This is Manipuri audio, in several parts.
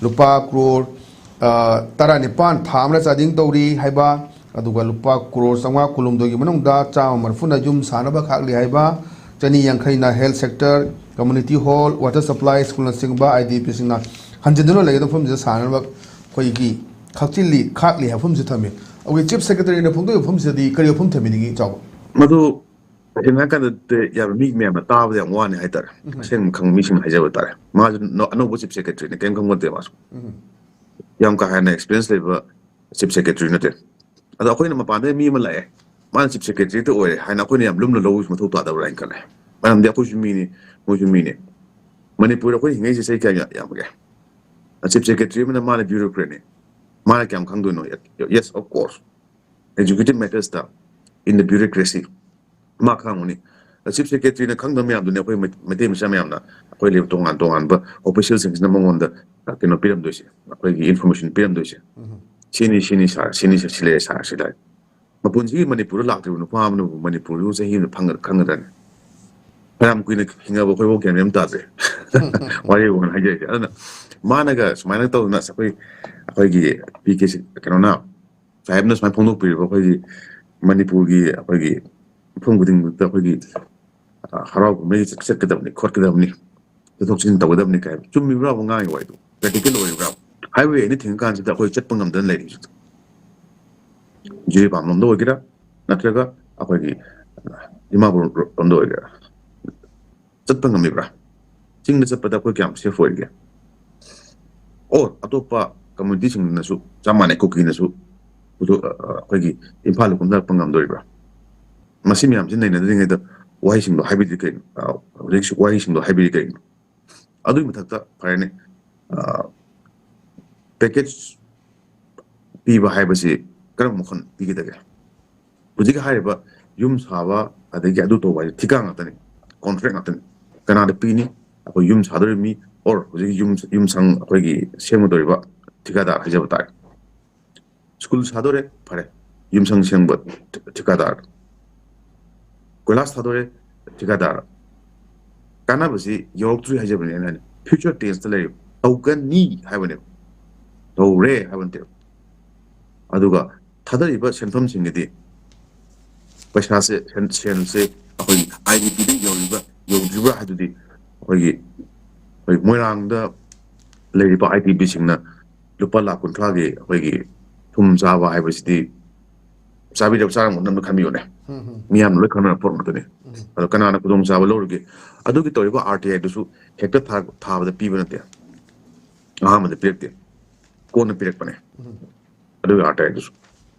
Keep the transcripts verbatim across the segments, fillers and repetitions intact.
ꯂꯨꯄꯥ ꯀ꯭ꯔꯣꯔ, ꯑ, ꯇꯔꯥꯅꯤꯄꯥꯟ ꯊꯥ ꯑꯃꯗ ꯆꯥꯗꯤꯡ ꯇꯧꯔꯤ ꯍꯥꯏꯕ, ꯑꯗꯨꯒ ꯂꯨꯄꯥ ꯀ꯭ꯔꯣꯔ ꯆꯥꯝꯃꯉꯥ ꯀꯨꯟꯍꯨꯝꯗꯣꯏꯒꯤ ꯃꯅꯨꯡꯗ ꯆꯥꯝꯃ ꯃꯔꯤꯐꯨꯅ ꯌꯨꯝ ꯁꯥꯅꯕ ꯈꯥꯛꯂꯤ ꯍꯥꯏꯕ, ꯆꯅꯤ ꯌꯥꯡꯈꯩꯅ health sector, community hall, water supply, schoolꯅꯆꯤꯡꯕ IDPꯁꯤꯡꯅ ꯍꯟꯖꯤꯟꯗꯨꯅ ꯂꯩꯒꯗꯕ ꯃꯐꯝꯁꯤꯗ ꯁꯥꯅꯅꯕ ꯑꯩꯈꯣꯏꯒꯤ ꯈꯥꯛꯆꯤꯜꯂꯤ, ꯈꯥꯛꯂꯤ ꯍꯥꯏꯕ ꯃꯐꯝꯁꯤ ꯊꯝꯃꯤ꯫ ꯑꯩꯈꯣꯏꯒꯤ Chief Secretaryꯅ ꯐꯣꯡꯗꯣꯛꯏꯕ ꯃꯐꯝꯁꯤꯗꯗꯤ ꯀꯔꯤ ꯋꯥꯐꯝ ꯊꯝꯕꯤꯅꯤꯡꯉꯤ, ꯏꯆꯥꯎꯕ? ꯃꯗꯨ ꯇꯁꯦꯡꯅ ꯍꯥꯏꯔꯀꯥꯟꯗꯗꯤ ꯌꯥꯝꯅ ꯃꯤ ꯃꯌꯥꯝꯅ ꯇꯥꯕꯗ ꯌꯥꯝ ꯋꯥꯅꯤ ꯍꯥꯏꯇꯥꯔꯦ꯫ ꯎꯝ꯫ ꯑꯁꯦꯡꯕ ꯈꯪꯕ ꯃꯤꯁꯤꯡꯅ ꯍꯥꯏꯖꯕ ꯇꯥꯔꯦ꯫ ꯃꯥꯁꯨ ꯅ-, ꯑꯅꯧꯕ Chief Secretaryꯅ ꯀꯔꯤꯝ ꯈꯪꯕ ꯅꯠꯇꯦ ꯃꯥꯁꯨ꯫ ꯎꯝ꯫ ꯌꯥꯝ ꯀꯥ ꯍꯦꯟꯅ experience ꯂꯩꯕ Chief Secretary ꯅꯠꯇꯦ꯫ ꯑꯗꯣ ꯑꯩꯈꯣꯏꯅ ꯃꯄꯥꯟꯗ ꯃꯤ ꯑꯃ ꯂꯥꯛꯑꯦ, ꯃꯥꯅ Chief Secretary ꯍꯦꯛꯇ ꯑꯣꯏꯔꯦ ꯍꯥꯏꯅ ꯑꯩꯈꯣꯏꯅ ꯌꯥꯝ ꯂꯨꯝꯅ ꯂꯧꯕꯁꯨ ꯃꯊꯧ ꯇꯥꯗꯕ꯭ꯔꯥ ꯍꯥꯏꯅ ꯈꯜꯂꯦ꯫ ꯃꯔꯝꯗꯤ ꯑꯩꯈꯣꯏꯁꯨ ꯃꯤꯅꯤ, ꯃꯣꯏꯁꯨ ꯃꯤꯅꯤ꯫ ꯃꯅꯤꯄꯨꯔꯗ ꯑꯩꯈꯣꯏ ꯍꯤꯡꯉꯛꯏꯁꯦ ꯆꯍꯤ ꯀꯌꯥ ꯌꯥꯝꯃꯒꯦ? Chief Secretary ꯑꯃꯅ ꯃꯥꯅ bureaucratꯅꯤ, ꯃꯥꯅ ꯀꯌꯥꯝ ꯈꯪꯗꯣꯏꯅꯣ? Yes, of course, executive mattersꯇ, in the bureaucracy, ꯃꯥ ꯈꯪꯉꯝꯒꯅꯤ꯫ Chief Secretaryꯅ ꯈꯪꯗꯕ ꯃꯌꯥꯝꯗꯨꯅꯤ ꯑꯩꯈꯣꯏ ꯃꯩ-, ꯃꯩꯇꯩ ꯃꯆꯥ ꯃꯌꯥꯝꯅ ꯑꯩꯈꯣꯏ ꯂꯩꯕ ꯇꯣꯉꯥꯟ ꯇꯣꯉꯥꯟꯕ officialꯁꯤꯡꯁꯤꯅ ꯃꯉꯣꯟꯗ, ꯑ, ꯀꯩꯅꯣ ꯄꯤꯔꯝꯗꯣꯏꯁꯦ, ꯑꯩꯈꯣꯏꯒꯤ information ꯄꯤꯔꯝꯗꯣꯏꯁꯦ꯫ ꯎꯝ꯫ "ꯁꯤꯅꯤ, ꯁꯤꯅꯤ sir, ꯁꯤꯅꯤ sir, ꯁꯤ ꯂꯩꯔꯦ sir, ꯁꯤ ꯂꯩꯔꯦ"꯫ ꯃꯄꯨꯟꯁꯤꯒꯤ ꯃꯅꯤꯄꯨꯔꯗ ꯂꯥꯛꯇ꯭ꯔꯤꯕ ꯅꯨꯄꯥ ꯑꯃꯅꯕꯨ ꯃꯅꯤꯄꯨꯔꯗꯨ ꯆꯍꯤ ꯑꯃꯗ ꯐꯪꯒ-, ꯈꯪꯒꯗ꯭ꯔꯅꯦ? ꯐꯅꯌꯥꯝ ꯀꯨꯏꯅ ꯍꯤꯡꯉꯕ ꯑꯩꯈꯣꯏꯐꯥꯎ ꯒ꯭ꯌꯥꯟ ꯃꯦꯟ ꯑꯃ ꯇꯥꯗ꯭ꯔꯦ꯫ ꯋꯥꯔꯤ ꯋꯥꯅ ꯍꯥꯏꯖꯔꯤꯁꯦ꯫ ꯑꯗꯨꯅ ꯃꯥꯅꯒ ꯁꯨꯃꯥꯏꯅ ꯇꯧꯗꯅ ꯑꯩꯈꯣꯏ, ꯑꯩꯈꯣꯏꯒꯤ ꯄꯤ ꯀꯦ ꯁꯤ, ꯀꯩꯅꯣꯅ, ꯁꯥꯍꯦꯕꯅ ꯁꯨꯃꯥꯏꯅ ꯐꯣꯡꯗꯣꯛꯄꯤꯔꯤꯕ ꯑꯩꯈꯣꯏꯒꯤ ꯃꯅꯤꯄꯨꯔꯒꯤ ꯑꯩꯈꯣꯏꯒꯤ ꯃꯐꯝ ꯈꯨꯗꯤꯡꯃꯛꯇ ꯑꯩꯈꯣꯏꯒꯤ, ꯑ, ꯍꯔꯥꯎ ꯀꯨꯝꯍꯩ ꯆꯠ-, ꯆꯠꯀꯗꯕꯅꯤ, ꯈꯣꯠꯀꯗꯕꯅꯤ, ꯆꯠꯊꯣꯛ ꯆꯠꯁꯤꯟ ꯇꯧꯒꯗꯕꯅꯤ ꯀꯥꯏ ꯍꯥꯏꯕ ꯆꯨꯝꯃꯤꯕ꯭ꯔꯥꯕ ꯉꯥꯡꯉꯤ ꯋꯥꯔꯤꯗꯣ? Practical ꯑꯣꯏꯔꯤꯕ꯭ꯔꯥ? Highway ꯑꯅꯤ ꯊꯤꯡꯉꯀꯥꯟꯁꯤꯗ ꯑꯩꯈꯣꯏ ꯆꯠꯄ ꯉꯝꯗꯅ ꯂꯩꯔꯤ ꯍꯧꯖꯤꯛ꯫ ꯖꯤꯔꯤꯕꯥꯝ ꯂꯣꯝꯗ ꯑꯣꯏꯒꯦꯔꯥ, ꯅꯠꯇ꯭ꯔꯒ ꯑꯩꯈꯣꯏꯒꯤ ꯗꯤꯃꯥꯄꯨꯔ ꯂꯣꯝꯗ ꯑꯣꯏꯒꯦꯔꯥ, ꯆꯠꯄ ꯉꯝꯃꯤꯕ꯭ꯔꯥ? ꯆꯤꯡꯗ ꯆꯠꯄꯗ ꯑꯩꯈꯣꯏ ꯀꯌꯥꯝ safe ꯑꯣꯏꯔꯤꯒꯦ? Or ꯑꯇꯣꯞꯄ communityꯁꯤꯡꯅꯁꯨ ꯆꯞ ꯃꯥꯟꯅꯩ, ꯀꯨꯀꯤꯅꯁꯨ ꯄꯨꯊꯣꯛ-, ꯑ, ꯑꯩꯈꯣꯏꯒꯤ ꯏꯝꯐꯥꯜꯗ ꯀꯨꯝꯊꯔꯛꯄ ꯉꯝꯗꯣꯔꯤꯕ꯭ꯔꯥ? ꯃꯁꯤ ꯃꯌꯥꯝꯁꯤ ꯅꯩꯅꯗ꯭ꯔꯤꯉꯩꯗ ꯋꯥꯍꯩꯁꯤꯡꯗꯣ ꯍꯥꯏꯕꯤꯗ꯭ꯔꯤ ꯀꯩꯅꯣ? ꯑ, ꯍꯧꯖꯤꯛ ꯋꯥꯍꯩꯁꯤꯡꯗꯣ ꯍꯥꯏꯕꯤꯔꯤ ꯀꯩꯒꯤꯅꯣ? ꯑꯗꯨꯒꯤ ꯃꯊꯛꯇ ꯐꯔꯦꯅꯦ, ꯑ, package ꯄꯤꯕ ꯍꯥꯏꯕꯁꯤ ꯀꯔꯝꯕ ꯃꯈꯜ ꯄꯤꯒꯗꯒꯦ? ꯍꯧꯖꯤꯛ ꯍꯥꯏꯔꯤꯕ ꯌꯨꯝ ꯁꯥꯕ ꯑꯗꯒꯤ ꯑꯗꯨ ꯇꯧꯕ ꯍꯥꯏꯁꯦ ꯊꯤꯀꯥ ꯉꯥꯛꯇꯅꯤ, contract ꯉꯥꯛꯇꯅꯤ꯫ ꯀꯅꯥꯗ ꯄꯤꯅꯤ? ꯑꯩꯈꯣꯏ ꯌꯨꯝ ꯁꯥꯗꯧꯔꯤꯕ ꯃꯤ, or ꯍꯧꯖꯤꯛ ꯌꯨꯝ, ꯌꯨꯝꯁꯪ ꯑꯩꯈꯣꯏꯒꯤ ꯁꯦꯝꯒꯗꯧꯔꯤꯕ ꯊꯤꯀꯥꯗꯥꯔ ꯍꯥꯏꯖꯕ ꯇꯥꯔꯦ꯫ School ꯁꯥꯗꯣꯔꯦ, ꯐꯔꯦ, ꯌꯨꯝꯁꯪ ꯁꯦꯝꯕ ꯊꯤ-, ꯊꯤꯀꯥꯗꯥꯔ꯫ ꯀꯣꯏꯂꯥꯁ ꯊꯥꯗꯣꯔꯦ, ꯊꯤꯀꯥꯗꯥꯔ꯫ ꯀꯥꯟꯅꯕꯁꯤ ꯌꯧꯔꯛꯇ꯭ꯔꯤ ꯍꯥꯏꯖꯕꯅꯤ ꯑꯩꯅ ꯍꯥꯏꯅ꯫ Future tenseꯇ ꯂꯩꯔꯤꯕ꯫ ꯇꯧꯒꯅꯤ ꯍꯥꯏꯕꯅꯦꯕ, ꯇꯧꯔꯦ ꯍꯥꯏꯕ ꯅꯠꯇꯦꯕ꯫ ꯑꯗꯨꯒ ꯊꯥꯗꯔꯤꯕ ꯁꯦꯟꯐꯝꯁꯤꯡꯒꯤꯗꯤ ꯄꯩꯁꯥꯁꯦ, ꯁꯦꯟ-, ꯁꯦꯜꯁꯦ ꯑꯩꯈꯣꯏꯒꯤ ꯑꯥꯏ ꯗꯤ ꯄꯤꯗ ꯌꯧꯔꯤꯕ ꯌꯧꯗ꯭ꯔꯤꯕ꯭ꯔꯥ ꯍꯥꯏꯗꯨꯗꯤ ꯑꯩꯈꯣꯏꯒꯤ, ꯑꯩꯈꯣꯏ ꯃꯣꯏꯔꯥꯡꯗ ꯂꯩꯔꯤꯕ ꯑꯥꯏ ꯗꯤ ꯄꯤꯁꯤꯡꯅ ꯂꯨꯄꯥ ꯂꯥꯈ ꯀꯨꯟꯊ꯭ꯔꯥꯒꯤ ꯑꯩꯈꯣꯏꯒꯤ ꯊꯨꯝ ꯆꯥꯕ ꯍꯥꯏꯕꯁꯤꯗꯤ ꯆꯥꯕꯤꯗꯕ ꯆꯥꯔꯝꯒꯅꯤ ꯈꯟꯕꯤꯌꯨꯅꯦ꯫ ꯃꯤꯌꯥꯝꯅ ꯂꯣꯏ ꯈꯪꯅꯔ ꯄꯣꯠ ꯉꯥꯛꯇꯅꯤ꯫ ꯑꯗꯣ ꯀꯅꯥꯅ ꯈꯨꯗꯣꯡꯆꯥꯕ ꯂꯧꯔꯤꯒꯦ? ꯑꯗꯨꯒꯤ ꯇꯧꯔꯤꯕ ꯑꯥꯔ ꯇꯤ ꯑꯥꯏꯗꯨꯁꯨ ꯍꯦꯛꯇ ꯊꯥ-, ꯊꯥꯕꯗ ꯄꯤꯕ ꯅꯠꯇꯦ, ꯑꯍꯥꯟꯕꯗ ꯄꯤꯔꯛꯇꯦ, ꯀꯣꯟꯅ ꯄꯤꯔꯛꯄꯅꯦ꯫ ꯑꯗꯨꯒꯤ ꯑꯥꯔ ꯇꯤ ꯑꯥꯏꯗꯨꯁꯨ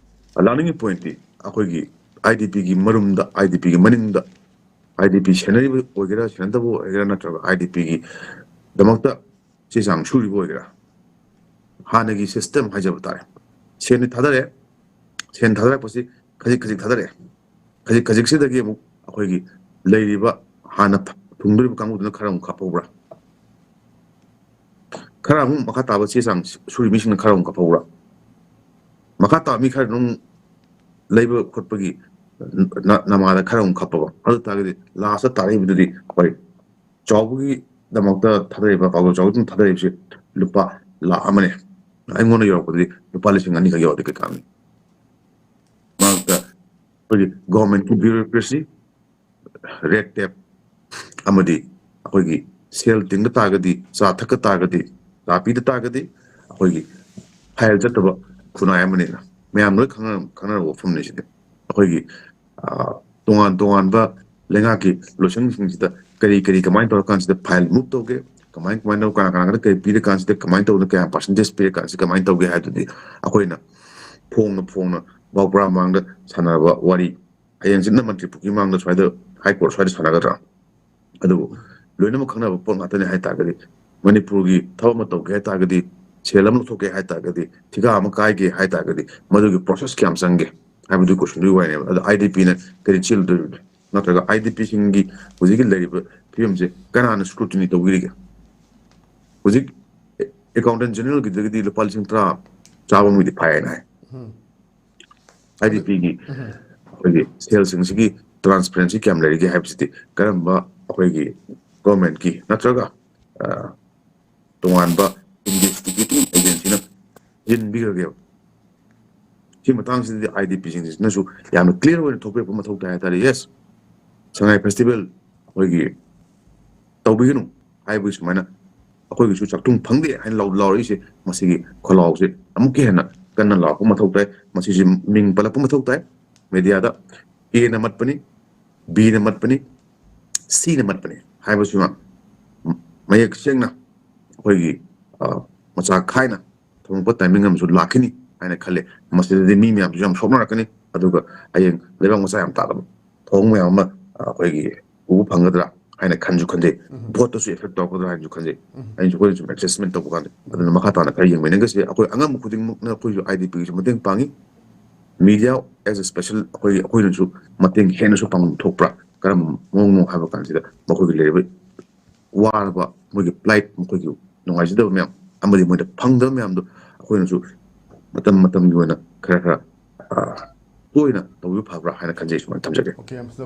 ꯂꯥꯛꯅꯤꯡꯉꯤ ꯄꯣꯏꯟꯠꯇꯤ ꯑꯩꯈꯣꯏꯒꯤ ꯑꯥꯏ ꯗꯤ ꯄꯤꯒꯤ ꯃꯔꯨꯝꯗ, ꯑꯥꯏ ꯗꯤ ꯄꯤꯒꯤ ꯃꯅꯤꯡꯗ, ꯑꯥꯏ ꯗꯤ ꯄꯤ ꯁꯦꯟꯅꯔꯤꯕ ꯑꯣꯏꯒꯦꯔꯥ, ꯁꯦꯟꯅꯗꯕ ꯑꯣꯏꯒꯦꯔꯥ, ꯅꯠꯇ꯭ꯔꯒ ꯑꯥꯏ ꯗꯤ ꯄꯤꯒꯤ ꯗꯃꯛꯇ ꯆꯦ ꯆꯥꯡ ꯁꯨꯔꯤꯕ ꯑꯣꯏꯒꯦꯔꯥ, ꯍꯥꯟꯅꯒꯤ ꯁꯤꯁꯇꯦꯝ ꯍꯥꯏꯖꯕ ꯇꯥꯔꯦ, ꯁꯦꯟꯗꯤ ꯊꯥꯗꯔꯦ, ꯁꯦꯟ ꯊꯥꯗꯔꯛꯄꯁꯤ ꯈꯖꯤꯛ ꯈꯖꯤꯛ ꯊꯥꯗꯔꯛꯑꯦ, ꯈꯖꯤꯛ ꯈꯖꯤꯛꯁꯤꯗꯒꯤ ꯑꯃꯨꯛ ꯑꯩꯈꯣꯏꯒꯤ ꯂꯩꯔꯤꯕ ꯍꯥꯟꯅ ꯊꯨꯡꯗꯣꯔꯤꯕ ꯀꯥꯡꯕꯨꯗꯨꯅ ꯈꯔ ꯑꯃꯨꯛ ꯀꯥꯞꯍꯧꯕ꯭ꯔꯥ, ꯈꯔ ꯑꯃꯨꯛ ꯃꯈꯥ ꯇꯥꯕ ꯆꯦ ꯆꯥꯡ ꯁꯨꯔꯤ ꯃꯤꯁꯤꯡꯅ ꯈꯔ ꯑꯃꯨꯛ ꯀꯥꯞꯍꯧꯕ꯭ꯔꯥ, ꯃꯈꯥ ꯇꯥꯕ ꯃꯤ ꯈꯔ ꯑꯗꯨꯝ ꯂꯩꯕ ꯈꯣꯠꯄꯒꯤ ꯅ-, ꯅꯃꯥꯗ ꯈꯔ ꯑꯃꯨꯛ ꯀꯥꯞꯄꯕ, ꯑꯗꯨ ꯇꯥꯔꯒꯗꯤ ꯂꯥꯁꯇ ꯇꯥꯔꯛꯏꯕꯗꯨꯗꯤ ꯑꯩꯈꯣꯏ ꯆꯥꯎꯕꯒꯤꯗꯃꯛꯇ ꯊꯥꯗꯔꯤꯕ, ꯄꯥꯎꯖꯦꯜ ꯆꯥꯎꯕꯒꯤꯗꯃꯛ ꯊꯥꯗꯔꯤꯕꯁꯤ ꯂꯨꯄꯥ ꯂꯥꯈ ꯑꯃꯅꯦ꯫ ꯑꯩꯉꯣꯟꯗ ꯌꯧꯔꯛꯄꯗꯗꯤ ꯂꯨꯄꯥ ꯂꯤꯁꯤꯡ ꯑꯅꯤꯈꯛ ꯌꯧꯔꯗꯤ ꯀꯩ ꯀꯥꯟꯅꯤ? ꯃꯔꯛꯇ ꯑꯩꯈꯣꯏꯒꯤ ꯒꯣꯔꯃꯦꯟꯠꯀꯤ ꯕ꯭ꯌꯨꯔꯣꯀ꯭ꯔꯦꯁꯤ, ꯔꯦꯗ ꯇꯦꯞ, ꯑꯃꯗꯤ ꯑꯩꯈꯣꯏꯒꯤ ꯁꯦꯜ ꯇꯤꯡꯕ ꯇꯥꯔꯒꯗꯤ, ꯆꯥ ꯊꯛꯄ ꯇꯥꯔꯒꯗꯤ, ꯆꯥ ꯄꯤꯗ ꯇꯥꯔꯒꯗꯤ ꯑꯩꯈꯣꯏꯒꯤ ꯐꯥꯏꯜ ꯆꯠꯇꯕ ꯈꯨꯟꯅꯥꯏ ꯑꯃꯅꯤꯅ ꯃꯌꯥꯝ ꯂꯣꯏ ꯈꯪꯅ-, ꯈꯪꯅꯔꯕ ꯋꯥꯐꯝꯅꯤ ꯁꯤꯗꯤ꯫ ꯑꯩꯈꯣꯏꯒꯤ, ꯑ, ꯇꯣꯉꯥꯟ ꯇꯣꯉꯥꯟꯕ ꯂꯩꯉꯥꯛꯀꯤ ꯂꯣꯏꯁꯪꯁꯤꯡꯁꯤꯗ ꯀꯔꯤ ꯀꯔꯤ ꯀꯃꯥꯏꯅ ꯇꯧꯔꯀꯥꯟꯁꯤꯗ ꯐꯥꯏꯜ ꯃꯨꯚ ꯇꯧꯒꯦ, ꯀꯃꯥꯏ ꯀꯃꯥꯏꯅ ꯀꯅꯥ ꯀꯅꯥꯗ ꯀꯔꯤ ꯄꯤꯔꯀꯥꯟꯁꯤꯗ, ꯀꯃꯥꯏꯅ ꯇꯧꯗꯅ ꯀꯌꯥꯝ ꯄꯥꯔꯁꯦꯟꯇꯦꯖ ꯄꯤꯔꯀꯥꯟꯁꯤꯗ ꯀꯃꯥꯏꯅ ꯇꯧꯒꯦ ꯍꯥꯏꯕꯗꯨꯗꯤ ꯑꯩꯈꯣꯏꯅ ꯐꯣꯡꯅ ꯐꯣꯡꯅ ꯕꯥꯎ ꯕꯣꯔꯥ ꯃꯃꯥꯡꯗ ꯁꯥꯟꯅꯔꯕ ꯋꯥꯔꯤ꯫ ꯍꯌꯦꯡꯁꯤꯅ ꯃꯟꯇ꯭ꯔꯤ ꯄꯨꯈ꯭ꯔꯤ ꯃꯃꯥꯡꯗ ꯁ꯭ꯋꯥꯏꯗ ꯍꯥꯏ ꯀꯣꯔꯠ ꯁ꯭ꯋꯥꯏꯗ ꯁꯥꯟꯅꯒꯗ꯭ꯔꯥ? ꯑꯗꯨꯕꯨ ꯂꯣꯏꯅꯃꯛ ꯈꯪꯅꯕ ꯄꯣꯠ ꯉꯥꯛꯇꯅꯤ ꯍꯥꯏ ꯇꯥꯔꯒꯗꯤ, ꯃꯅꯤꯄꯨꯔꯒꯤ ꯊꯕꯛ ꯑꯃ ꯇꯧꯒꯦ ꯍꯥꯏ ꯇꯥꯔꯒꯗꯤ, ꯁꯦꯜ ꯑꯃ ꯂꯧꯊꯣꯛꯀꯦ ꯍꯥꯏ ꯇꯥꯔꯒꯗꯤ, ꯊꯤꯀꯥ ꯑꯃ ꯀꯥꯏꯒꯦ ꯍꯥꯏ ꯇꯥꯔꯒꯗꯤ, ꯃꯗꯨꯒꯤ ꯄ꯭ꯔꯣꯁꯦꯁ ꯀꯌꯥꯝ ꯆꯪꯒꯦ ꯍꯥꯏꯕꯗꯨꯒꯤ ꯀꯣꯏꯁꯟꯗꯨꯒꯤ ꯋꯥꯔꯤꯅꯦꯕ꯫ ꯑꯗꯣ ꯑꯥꯏ ꯗꯤ ꯄꯤꯅ ꯀꯔꯤ ꯆꯦꯜꯂꯨꯗꯣꯔꯤꯕꯅꯣ? ꯅꯠꯇ꯭ꯔꯒ ꯑꯥꯏ ꯗꯤ ꯄꯤꯁꯤꯡꯒꯤ ꯍꯧꯖꯤꯛꯀꯤ ꯂꯩꯔꯤꯕ ꯐꯤꯕꯝꯁꯦ ꯀꯅꯥꯅ ꯁ꯭ꯀ꯭ꯔꯨꯇꯤꯅꯤ ꯇꯧꯕꯤꯔꯤꯒꯦ? ꯍꯧꯖꯤꯛ ꯑꯦꯀꯥꯎꯟꯇꯦꯟ ꯖꯦꯅꯔꯦꯜꯒꯤꯗꯒꯤꯗꯤ ꯂꯨꯄꯥ ꯂꯤꯁꯤꯡ ꯇꯔꯥ ꯆꯥꯕ ꯃꯤꯗꯤ ꯐꯥꯏꯌꯦꯅ ꯍꯥꯏ꯫ ꯑꯥꯏ ꯗꯤ ꯄꯤꯒꯤ ꯑꯩꯈꯣꯏꯒꯤ ꯁꯦꯜꯁꯤꯡꯁꯤꯒꯤ ꯇ꯭ꯔꯥꯟꯁꯄꯦꯔꯦꯟꯁꯤ ꯀꯌꯥꯝ ꯂꯩꯔꯤꯒꯦ ꯍꯥꯏꯕꯁꯤꯗꯤ ꯀꯔꯝꯕ ꯑꯩꯈꯣꯏꯒꯤ ꯒꯣꯔꯃꯦꯟꯠꯀꯤ ꯅꯠꯇ꯭ꯔꯒ, ꯑ, ꯇꯣꯉꯥꯟꯕ ꯏꯟꯚꯦꯁꯇꯤꯒꯦꯇꯤꯡ ꯑꯦꯖꯦꯟꯁꯤꯅ ꯌꯦꯡꯕꯤꯈ꯭ꯔꯒꯦꯕ꯫ ꯁꯤ ꯃꯇꯥꯡꯁꯤꯗꯗꯤ ꯑꯥꯏ ꯗꯤ ꯄꯤꯁꯤꯡꯁꯤꯅꯁꯨ ꯌꯥꯝꯅ ꯀ꯭ꯂꯤꯌꯥꯔ ꯑꯣꯏꯅ ꯊꯣꯛꯄꯤꯔꯛꯄ ꯃꯊꯧ ꯇꯥꯏ ꯍꯥꯏꯇꯥꯔꯦ꯫ ꯌꯦꯁ, ꯁꯉꯥꯏ ꯐꯦꯁꯇꯤꯚꯦꯜ ꯑꯩꯈꯣꯏꯒꯤ ꯇꯧꯕꯤꯒꯅꯨ ꯍꯥꯏꯕꯒꯤ ꯁꯨꯃꯥꯏꯅ ꯑꯩꯈꯣꯏꯒꯤꯁꯨ ꯆꯥꯛꯊꯨꯡ ꯐꯪꯗꯦ ꯍꯥꯏꯅ ꯂꯥꯎ-, ꯂꯥꯎꯔꯛꯏꯁꯦ, ꯃꯁꯤꯒꯤ ꯈꯣꯜꯂꯥꯎꯁꯦ ꯑꯃꯨꯛꯀ ꯍꯦꯟꯅ ꯀꯟꯅ ꯂꯥꯎꯔꯛꯄ ꯃꯊꯧ ꯇꯥꯏ꯫ ꯃꯁꯤꯁꯤ ꯃꯤꯡ ꯄꯜꯂꯛꯄ ꯃꯊꯧ ꯇꯥꯏ ꯃꯦꯗꯤꯌꯥꯗ꯫ ꯑꯦꯅ ꯃꯠꯄꯅꯤ, ꯕꯤꯅ ꯃꯠꯄꯅꯤ, ꯁꯤꯅ ꯃꯠꯄꯅꯤ ꯍꯥꯏꯕꯁꯤꯃ ꯃꯌꯦꯛ ꯁꯦꯡꯅ ꯑꯩꯈꯣꯏꯒꯤ, ꯑ, ꯃꯆꯥ ꯈꯥꯏꯅ ꯊꯣꯡꯉꯛꯄ ꯇꯥꯏꯃꯤꯡ ꯑꯃꯁꯨ ꯂꯥꯛꯈꯤꯅꯤ ꯍꯥꯏꯅ ꯈꯜꯂꯦ꯫ ꯃꯁꯤꯗꯗꯤ ꯃꯤ ꯃꯌꯥꯝꯁꯨ ꯌꯥꯝ ꯁꯣꯛꯅꯔꯛꯀꯅꯤ, ꯑꯗꯨꯒ ꯍꯌꯦꯡ ꯂꯩꯕꯥꯛ ꯃꯆꯥ ꯌꯥꯝ ꯇꯥꯗꯕ ꯊꯧꯑꯣꯡ ꯃꯌꯥꯝ ꯑꯃ, ꯑ, ꯑꯩꯈꯣꯏꯒꯤ ꯎꯕ ꯐꯪꯒꯗ꯭ꯔꯥ ꯍꯥꯏꯅ ꯈꯟꯁꯨ ꯈꯟꯖꯩ꯫ ꯎꯝ꯫ ꯚꯣꯠꯇꯁꯨ ꯑꯦꯐꯦꯛ ꯇꯧꯔꯛꯀꯗ꯭ꯔꯥ ꯍꯥꯏꯅꯁꯨ ꯈꯟꯖꯩ꯫ ꯎꯝ꯫ ꯑꯩꯅꯁꯨ ꯑꯩꯈꯣꯏꯅꯁꯨ ꯑꯦꯁꯦꯁꯃꯦꯟ ꯇꯧꯕ ꯀꯥꯟꯗ꯫ ꯎꯝ꯫ ꯑꯗꯨꯅ ꯃꯈꯥ ꯇꯥꯅ ꯈꯔ ꯌꯦꯡꯃꯤꯟꯅꯒꯁꯤ꯫ ꯑꯩꯈꯣꯏ ꯑꯉꯝꯕ ꯈꯨꯗꯤꯡꯃꯛꯅ ꯑꯩꯈꯣꯏꯁꯨ ꯑꯥꯏ ꯗꯤ ꯄꯤꯒꯤꯁꯨ ꯃꯇꯦꯡ ꯄꯥꯡꯉꯤ꯫ ꯃꯤꯗꯤꯌꯥ ꯑꯦꯁ ꯑꯦ ꯁ꯭ꯄꯦꯁꯦꯜ ꯑꯩꯈꯣꯏ, ꯑꯩꯈꯣꯏꯅꯁꯨ ꯃꯇꯦꯡ ꯍꯦꯟꯅꯁꯨ ꯄꯥꯡꯐꯝ ꯊꯣꯛꯄ꯭ꯔꯥ, ꯀꯔꯝꯕ ꯃꯑꯣꯡꯅꯣ ꯍꯥꯏꯕ ꯀꯥꯟꯁꯤꯗ ꯃꯈꯣꯏꯒꯤ ꯂꯩꯔꯤꯕ ꯋꯥꯔꯕ ꯃꯣꯏꯒꯤ ꯄ꯭ꯂꯥꯏꯠ, ꯃꯈꯣꯏꯒꯤ ꯅꯨꯡꯉꯥꯏꯖꯗꯕ ꯃꯌꯥꯝ ꯑꯃꯗꯤ ꯃꯣꯏꯗ ꯐꯪꯗꯕ ꯃꯌꯥꯝꯗꯣ ꯑꯩꯈꯣꯏꯅꯁꯨ ꯃꯇꯝ ꯃꯇꯝꯒꯤ ꯑꯣꯏꯅ ꯈꯔ ꯈꯔ, ꯑ, ꯇꯣꯏꯅ ꯇꯧꯕꯤꯕ ꯐꯕ꯭ꯔꯥ ꯍꯥꯏꯅ ꯈꯟꯖꯩ꯫ ꯁꯨꯃꯥꯏꯅ ꯊꯝꯖꯒꯦ꯫ ꯑꯣꯀꯦ, ꯌꯥꯝ ꯐꯖꯕ